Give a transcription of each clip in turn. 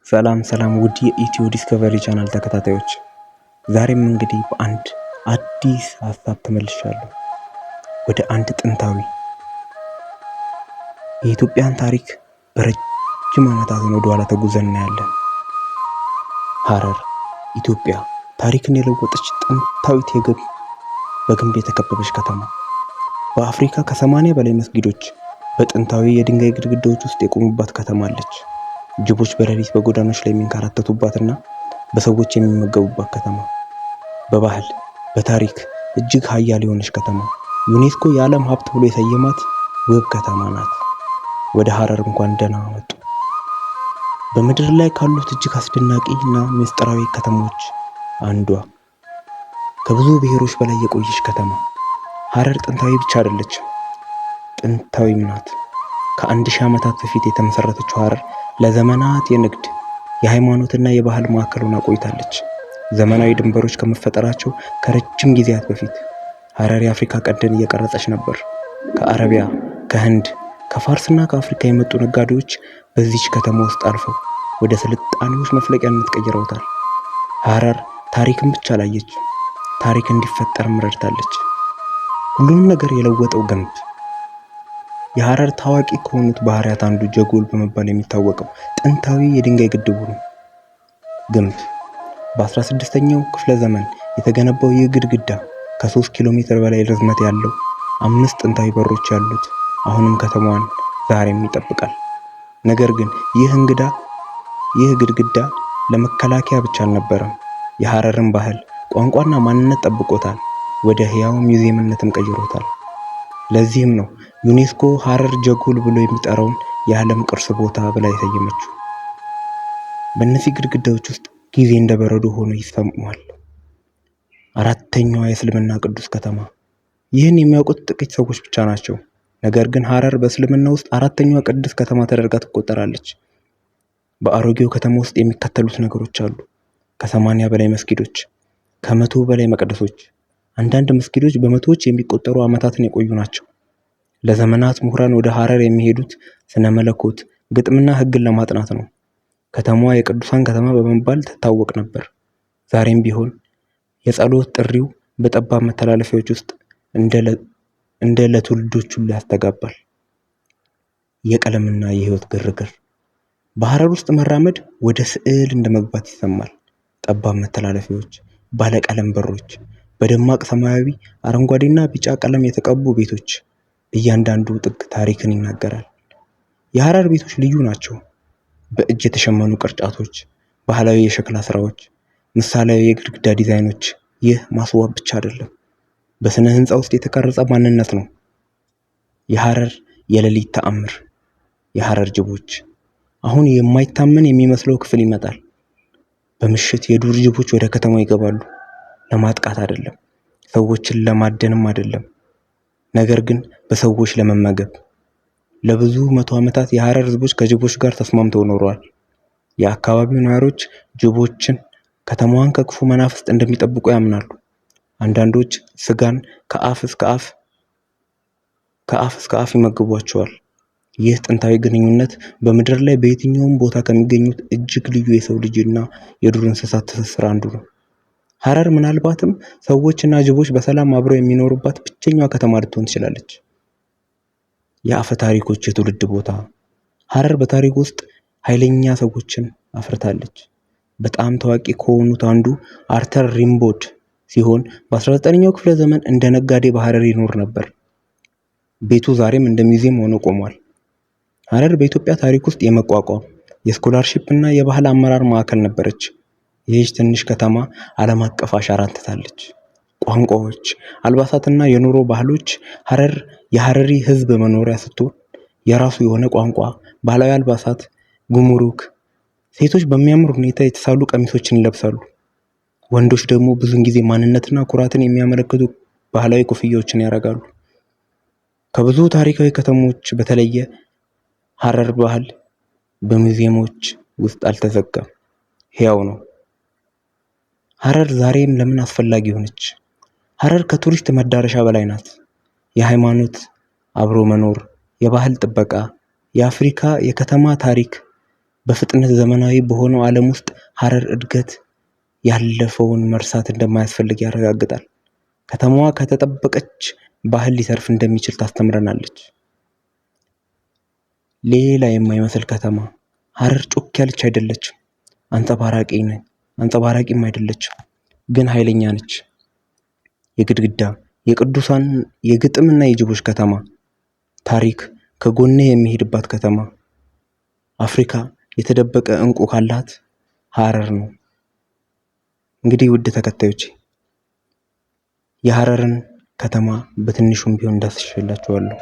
ሰላም ሰላም ውድ የኢትዮ ዲስከቨሪ ቻናል ተከታታዮች፣ ዛሬም እንግዲህ በአንድ አዲስ ሀሳብ ተመልሻለሁ። ወደ አንድ ጥንታዊ የኢትዮጵያን ታሪክ በረጅም ዓመታትን ወደኋላ ተጉዘን እናያለን። ሐረር ኢትዮጵያ ታሪክን የለወጠች ጥንታዊት የግንብ በግንብ የተከበበች ከተማ፣ በአፍሪካ ከ80 በላይ መስጊዶች በጥንታዊ የድንጋይ ግድግዳዎች ውስጥ የቆሙባት ከተማ አለች። ጅቦች በሌሊት በጎዳናዎች ላይ የሚንከራተቱባትና በሰዎች የሚመገቡባት ከተማ፣ በባህል በታሪክ እጅግ ሀያል የሆነች ከተማ፣ ዩኔስኮ የዓለም ሀብት ብሎ የሰየማት ውብ ከተማ ናት። ወደ ሐረር እንኳን ደህና መጡ። በምድር ላይ ካሉት እጅግ አስደናቂ እና ምስጢራዊ ከተሞች አንዷ፣ ከብዙ ብሔሮች በላይ የቆየች ከተማ ሐረር ጥንታዊ ብቻ አይደለችም፣ ጥንታዊም ናት። ከ1000 ዓመታት በፊት የተመሰረተችው ሐረር ለዘመናት የንግድ፣ የሃይማኖትና የባህል ማዕከል ሆና ቆይታለች። ዘመናዊ ድንበሮች ከመፈጠራቸው ከረጅም ጊዜያት በፊት ሐረር የአፍሪካ ቀንድን እየቀረጸች ነበር። ከአረቢያ፣ ከህንድ፣ ከፋርስና ከአፍሪካ የመጡ ነጋዴዎች በዚች ከተማ ውስጥ አልፈው ወደ ስልጣኔዎች መፍለቂያነት ቀይረውታል። ሐረር ታሪክን ብቻ አላየች፣ ታሪክ እንዲፈጠርም ረድታለች። ሁሉንም ነገር የለወጠው ግንብ። የሐረር ታዋቂ ከሆኑት ባህሪያት አንዱ ጀጎል በመባል የሚታወቀው ጥንታዊ የድንጋይ ግድቡ ነው። ግንብ በ16ኛው ክፍለ ዘመን የተገነባው ይህ ግድግዳ ከ3 ኪሎ ሜትር በላይ ርዝመት ያለው፣ አምስት ጥንታዊ በሮች ያሉት፣ አሁንም ከተማዋን ዛሬም ይጠብቃል። ነገር ግን ይህ ግድግዳ ለመከላከያ ብቻ አልነበረም። የሐረርን ባህል፣ ቋንቋና ማንነት ጠብቆታል። ወደ ህያው ሚውዚየምነትም ቀይሮታል። ለዚህም ነው ዩኔስኮ ሐረር ጀጎል ብሎ የሚጠራውን የዓለም ቅርስ ቦታ ብላ የሰየመችው። በእነዚህ ግድግዳዎች ውስጥ ጊዜ እንደ በረዶ ሆኖ ይሰማል። አራተኛዋ የእስልምና ቅዱስ ከተማ። ይህን የሚያውቁት ጥቂት ሰዎች ብቻ ናቸው። ነገር ግን ሐረር በእስልምና ውስጥ አራተኛዋ ቅዱስ ከተማ ተደርጋ ትቆጠራለች። በአሮጌው ከተማ ውስጥ የሚከተሉት ነገሮች አሉ። ከ80 በላይ መስጊዶች፣ ከ100 በላይ መቅደሶች። አንዳንድ መስጊዶች በመቶዎች የሚቆጠሩ ዓመታትን የቆዩ ናቸው። ለዘመናት ምሁራን ወደ ሐረር የሚሄዱት ስነ መለኮት፣ ግጥምና ሕግን ለማጥናት ነው። ከተማዋ የቅዱሳን ከተማ በመባል ትታወቅ ነበር። ዛሬም ቢሆን የጸሎት ጥሪው በጠባብ መተላለፊያዎች ውስጥ እንደ ለትውልዶች ሁሉ ያስተጋባል። የቀለምና የህይወት ግርግር። በሐረር ውስጥ መራመድ ወደ ስዕል እንደመግባት ይሰማል። ጠባብ መተላለፊያዎች፣ ባለቀለም በሮች፣ በደማቅ ሰማያዊ፣ አረንጓዴና ቢጫ ቀለም የተቀቡ ቤቶች፣ እያንዳንዱ ጥግ ታሪክን ይናገራል። የሐረር ቤቶች ልዩ ናቸው። በእጅ የተሸመኑ ቅርጫቶች፣ ባህላዊ የሸክላ ስራዎች፣ ምሳሌያዊ የግድግዳ ዲዛይኖች። ይህ ማስዋብ ብቻ አይደለም፣ በስነ ህንፃ ውስጥ የተቀረጸ ማንነት ነው። የሐረር የሌሊት ተአምር። የሐረር ጅቦች። አሁን የማይታመን የሚመስለው ክፍል ይመጣል። በምሽት የዱር ጅቦች ወደ ከተማው ይገባሉ። ለማጥቃት አይደለም፣ ሰዎችን ለማደንም አይደለም፣ ነገር ግን በሰዎች ለመመገብ። ለብዙ መቶ ዓመታት የሐረር ህዝቦች ከጅቦች ጋር ተስማምተው ኖረዋል። የአካባቢው ነዋሪዎች ጅቦችን ከተማዋን ከክፉ መናፍስት እንደሚጠብቁ ያምናሉ። አንዳንዶች ስጋን ከአፍ እስከ አፍ ይመግቧቸዋል። ይህ ጥንታዊ ግንኙነት በምድር ላይ በየትኛውም ቦታ ከሚገኙት እጅግ ልዩ የሰው ልጅና የዱር እንስሳት ትስስር አንዱ ነው። ሐረር ምናልባትም ሰዎችና ጅቦች በሰላም አብረው የሚኖሩባት ብቸኛዋ ከተማ ልትሆን ትችላለች። የአፈ ታሪኮች የትውልድ ቦታ። ሐረር በታሪክ ውስጥ ኃይለኛ ሰዎችን አፍርታለች። በጣም ታዋቂ ከሆኑት አንዱ አርተር ሪምቦድ ሲሆን በ19ኛው ክፍለ ዘመን እንደ ነጋዴ በሐረር ይኖር ነበር። ቤቱ ዛሬም እንደ ሚውዚየም ሆኖ ቆሟል። ሐረር በኢትዮጵያ ታሪክ ውስጥ የመቋቋም፣ የ scholarship እና የባህል አመራር ማዕከል ነበረች። ይህች ትንሽ ከተማ ዓለም አቀፍ አሻራን ትታለች። ቋንቋዎች፣ አልባሳትና የኑሮ ባህሎች። ሐረር የሐረሪ ሕዝብ መኖሪያ ስትሆን የራሱ የሆነ ቋንቋ፣ ባህላዊ አልባሳት፣ ጉምሩክ። ሴቶች በሚያምር ሁኔታ የተሳሉ ቀሚሶችን ይለብሳሉ። ወንዶች ደግሞ ብዙውን ጊዜ ማንነትና ኩራትን የሚያመለክቱ ባህላዊ ኮፍያዎችን ያደርጋሉ። ከብዙ ታሪካዊ ከተሞች በተለየ ሐረር ባህል በሙዚየሞች ውስጥ አልተዘጋም፣ ሕያው ነው። ሐረር ዛሬም ለምን አስፈላጊ ሆነች? ሐረር ከቱሪስት መዳረሻ በላይ ናት። የሃይማኖት አብሮ መኖር፣ የባህል ጥበቃ፣ የአፍሪካ የከተማ ታሪክ በፍጥነት ዘመናዊ በሆነው ዓለም ውስጥ ሀረር እድገት ያለፈውን መርሳት እንደማያስፈልግ ያረጋግጣል። ከተማዋ ከተጠበቀች ባህል ሊተርፍ እንደሚችል ታስተምረናለች። ሌላ የማይመስል ከተማ ሀረር ጮክ ያለች አይደለችም። አንጸባራቂ አንጸባራቂም አይደለችም፣ ግን ኃይለኛ ነች። የግድግዳ፣ የቅዱሳን፣ የግጥምና የጅቦች ከተማ፣ ታሪክ ከጎኔ የሚሄድባት ከተማ። አፍሪካ የተደበቀ እንቁ ካላት ሀረር ነው። እንግዲህ ውድ ተከታዮቼ የሀረርን ከተማ በትንሹም ቢሆን እንዳስሽላችኋለሁ።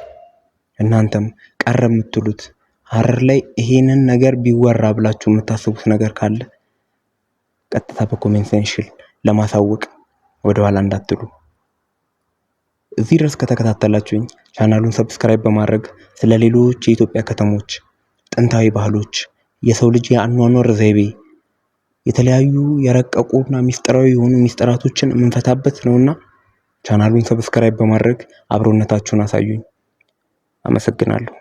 እናንተም ቀረ የምትሉት ሀረር ላይ ይሄንን ነገር ቢወራ ብላችሁ የምታስቡት ነገር ካለ ቀጥታ በ comment section ለማሳወቅ ወደኋላ እንዳትሉ። እዚህ ድረስ ከተከታተላችሁኝ ቻናሉን subscribe በማድረግ ስለ ሌሎች የኢትዮጵያ ከተሞች፣ ጥንታዊ ባህሎች፣ የሰው ልጅ የአኗኗር ዘይቤ፣ የተለያዩ የረቀቁና ሚስጥራዊ የሆኑ ሚስጥራቶችን የምንፈታበት ነውና ቻናሉን subscribe በማድረግ አብሮነታችሁን አሳዩኝ። አመሰግናለሁ።